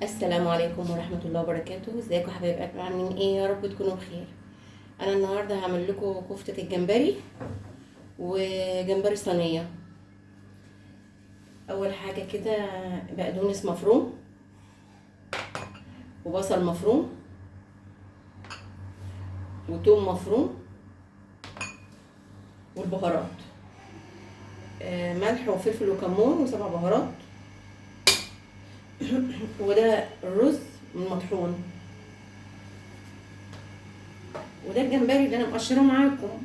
السلام عليكم ورحمة الله وبركاته. ازيكم حبايب قلبي، عاملين ايه؟ يا رب تكونوا بخير. انا النهارده هعمل لكم كفتة الجمبري وجمبري صينية. اول حاجة كده بقدونس مفروم وبصل مفروم وتوم مفروم والبهارات، ملح وفلفل وكمون وسبع بهارات، وده الرز المطحون، وده الجمبري اللي انا مقشراه معاكم.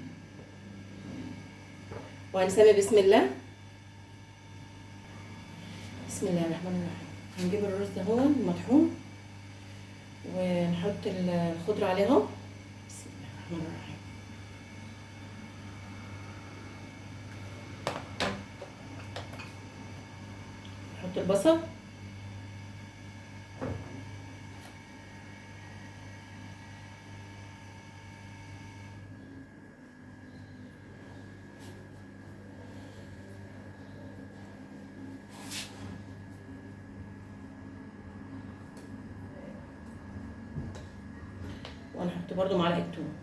وهنسمي بسم الله. بسم الله الرحمن الرحيم. هنجيب الرز اهو المطحون ونحط الخضرة عليها. بسم الله الرحمن الرحيم. نحط البصل، وهنحط برضو معلقه توم.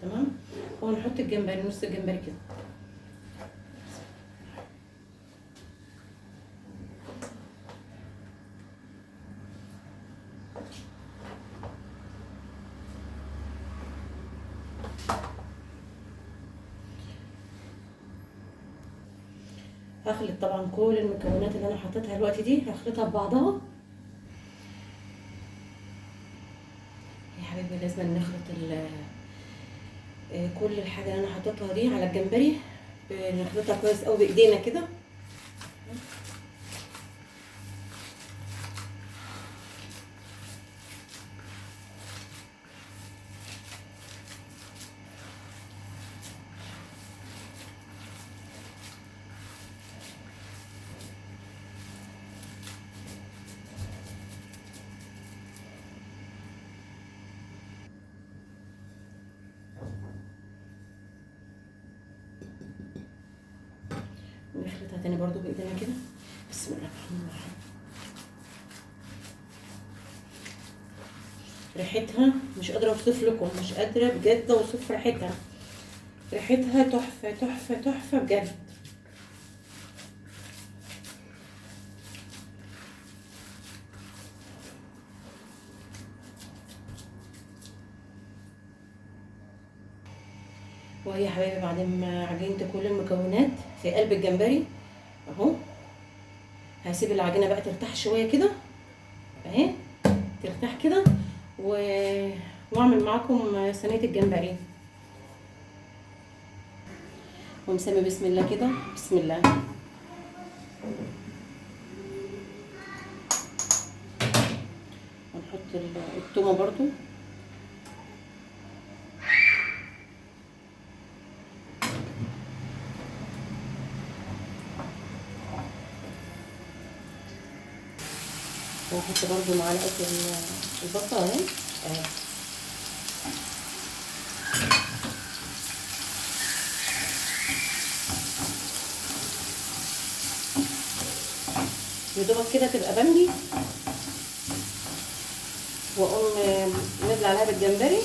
تمام. وهنحط الجمبري، نص الجمبري كده. هخلط طبعا كل المكونات اللي انا حطيتها دلوقتي دي، هخلطها ببعضها يا حبايبي. لازم نخلط كل الحاجة اللي انا حطيتها دي على الجمبري، بنخلطها كويس قوي بايدينا كده. نخلطها تاني برضو بايدينا كده. بسم الله الرحمن الرحيم. ريحتها مش قادرة اوصف لكم، مش قادرة بجد اوصف ريحتها. ريحتها تحفة تحفة تحفة بجد. وهي يا حبايبي بعد ما عجنت كل المكونات في قلب الجمبري اهو، هسيب العجينة بقى ترتاح شوية كده اهي، ترتاح كده واعمل معاكم صينية الجمبري. ونسمي بسم الله كده. بسم الله. ونحط التومه برضو. واحط برضو معلقه البصل اهي اهي. يا دوبك كده تبقى بامبي، واقوم نازله عليها بالجمبري.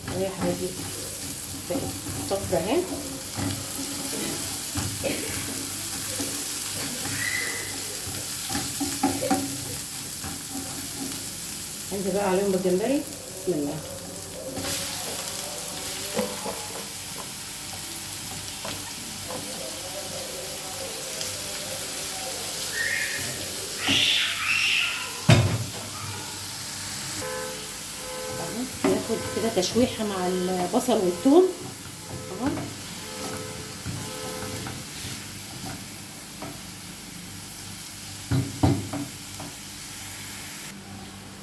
اهي يا حبايبي بقت صفرا اهي. انزل بقى عليهم بالجمبري. بسم الله. ناخد كده تشويحه مع البصل والثوم اهو.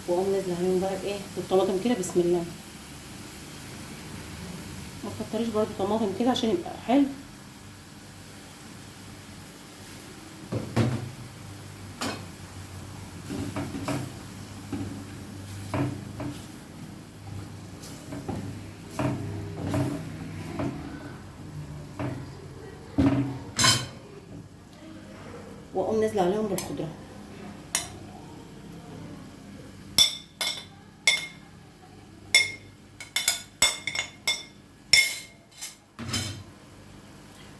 واقوم نازله عليهم بقى بايه؟ بالطماطم كده. بسم الله. ما تكتريش برضو طماطم كده عشان يبقى حلو. وهقوم نازله عليهم بالخضره.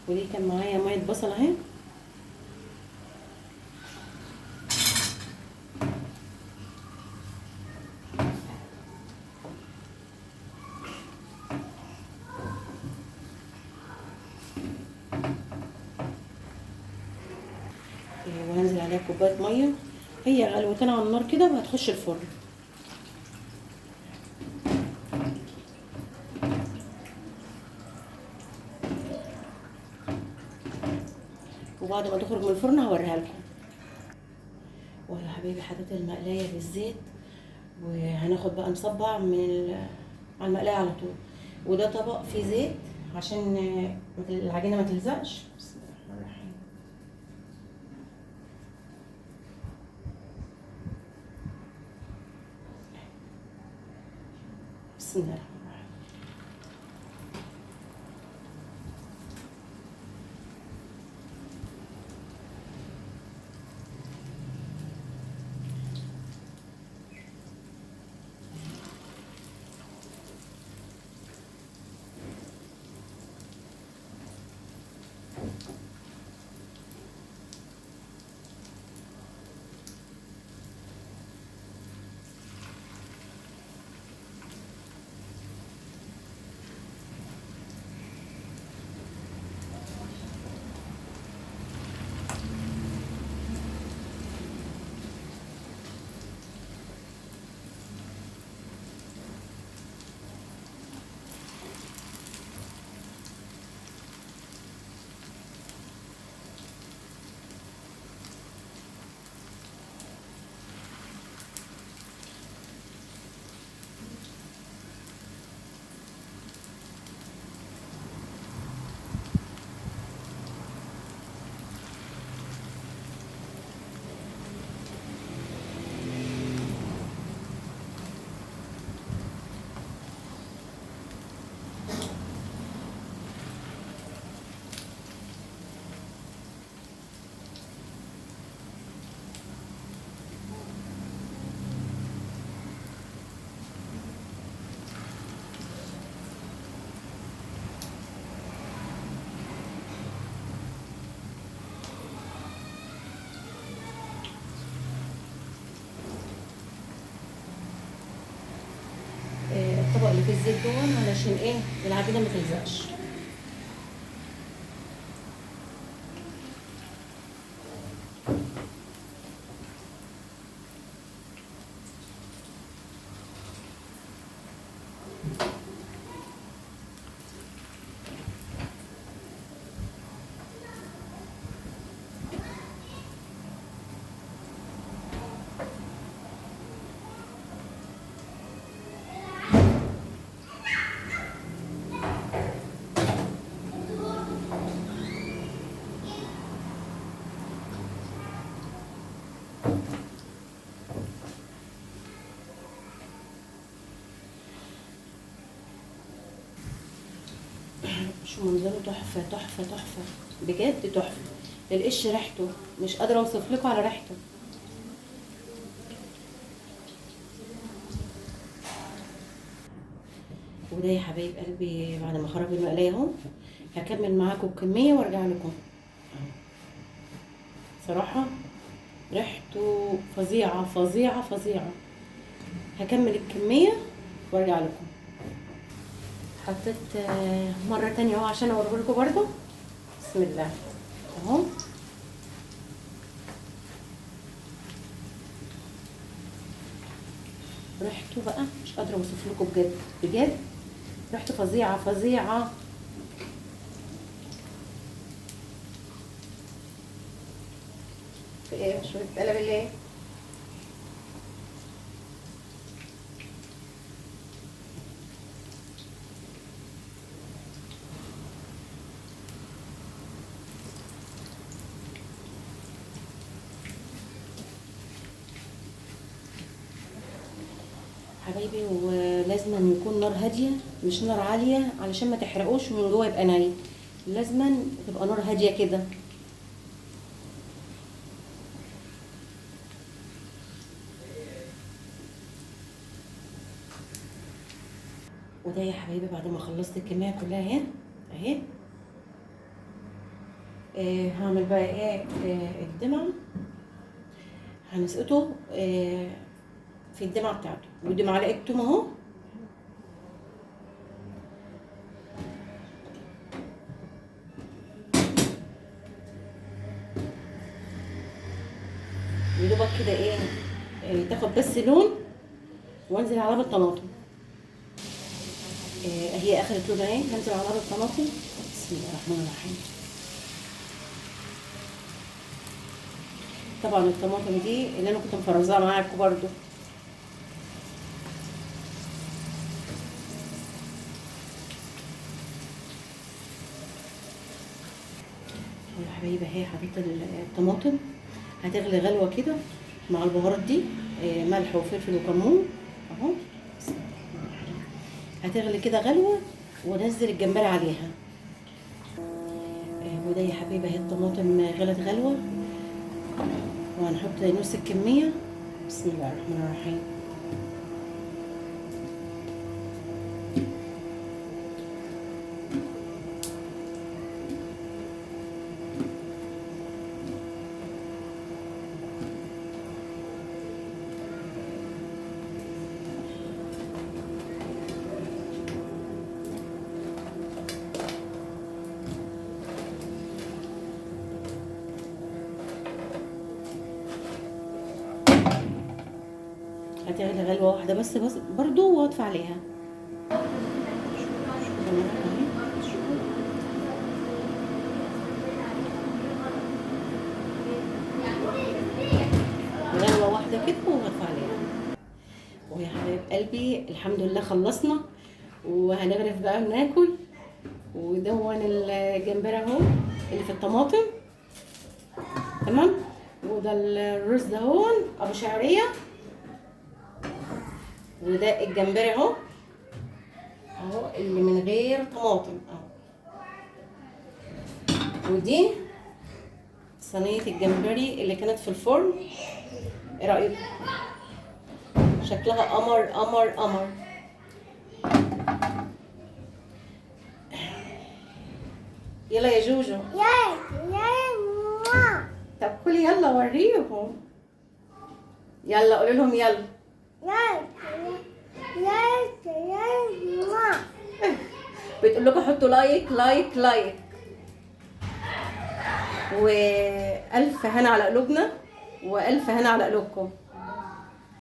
ودي كان معايا مية بصل اهي. وهنزل عليها كوباية مية، هي غلوتين على النار كده وهتخش الفرن. وبعد ما تخرج من الفرن هوريها لكم. ويا حبايبي حطيت المقلايه بالزيت، وهناخد بقى مصبع من على المقلايه على طول. وده طبق فيه زيت عشان العجينة ما تلزقش. بسم الله الرحمن الرحيم. بسم الله الرحمن الرحيم. الطبق اللي فيه الزيت دون علشان ايه العجينة ما تلزقش. شو منظره تحفة تحفة تحفة بجد تحفة. القش ريحته مش قادرة اوصف لكم على ريحته. وده يا حبايب قلبي بعد ما خرج المقلايه اهو، هكمل معاكم الكمية وارجع لكم. صراحة ريحته فظيعة فظيعة فظيعة. هكمل الكمية وارجع لكم. حطيت مرة تانية اهو عشان اوريه لكم برده. بسم الله اهو. ريحته بقى مش قادرة اوصف لكم بجد بجد، ريحته فظيعة فظيعة. في ايه مش بتقلب ليه؟ حبايبي ولازم يكون نار هادية مش نار عالية علشان ما تحرقوش ومن جوه يبقى ني. لازم تبقى نار هادية كده. وده يا حبايبي بعد ما خلصت الكمية كلها اهي اهي. هعمل بقى ايه؟ الدمع هنسقطه في الدمعة بتاعته. ودي معلقه توم اهو. يدوبك كده ايه، تاخد بس لون، وانزل عليها بالطماطم. هي اخدت لون اهي، هنزل عليها بالطماطم. بسم الله الرحمن الرحيم. طبعا الطماطم دي اللي انا كنت مفرزاها معاكم برضو. يا حبايبي اهي حطيت الطماطم، هتغلي غلوه كده مع البهارات دي، ملح وفلفل وكمون اهو. هتغلي كده غلوه وانزل الجمبري عليها. وده يا حبايبي اهي الطماطم غلت غلوه، وهنحط نص الكمية. بسم الله الرحمن الرحيم. هتغلي غلوه واحدة بس برضو واطفي عليها. غلوه واحدة كده واطفي عليها. ويا حبايب قلبي الحمد لله خلصنا، وهنغرف بقى وناكل. ودون الجمبري اهو اللي في الطماطم، تمام. وده الرز ده هون ابو شعرية، وده الجمبري اهو اهو اللي من غير طماطم اهو. ودي صينية الجمبري اللي كانت في الفرن. ايه رايكم؟ شكلها قمر قمر قمر. يلا يا جوجو، يا يا طب كلي، يلا وريهم، يلا قولي لهم يلا. بتقول لكم حطوا like like like. والف هنا على قلوبنا والف هنا على قلوبكم.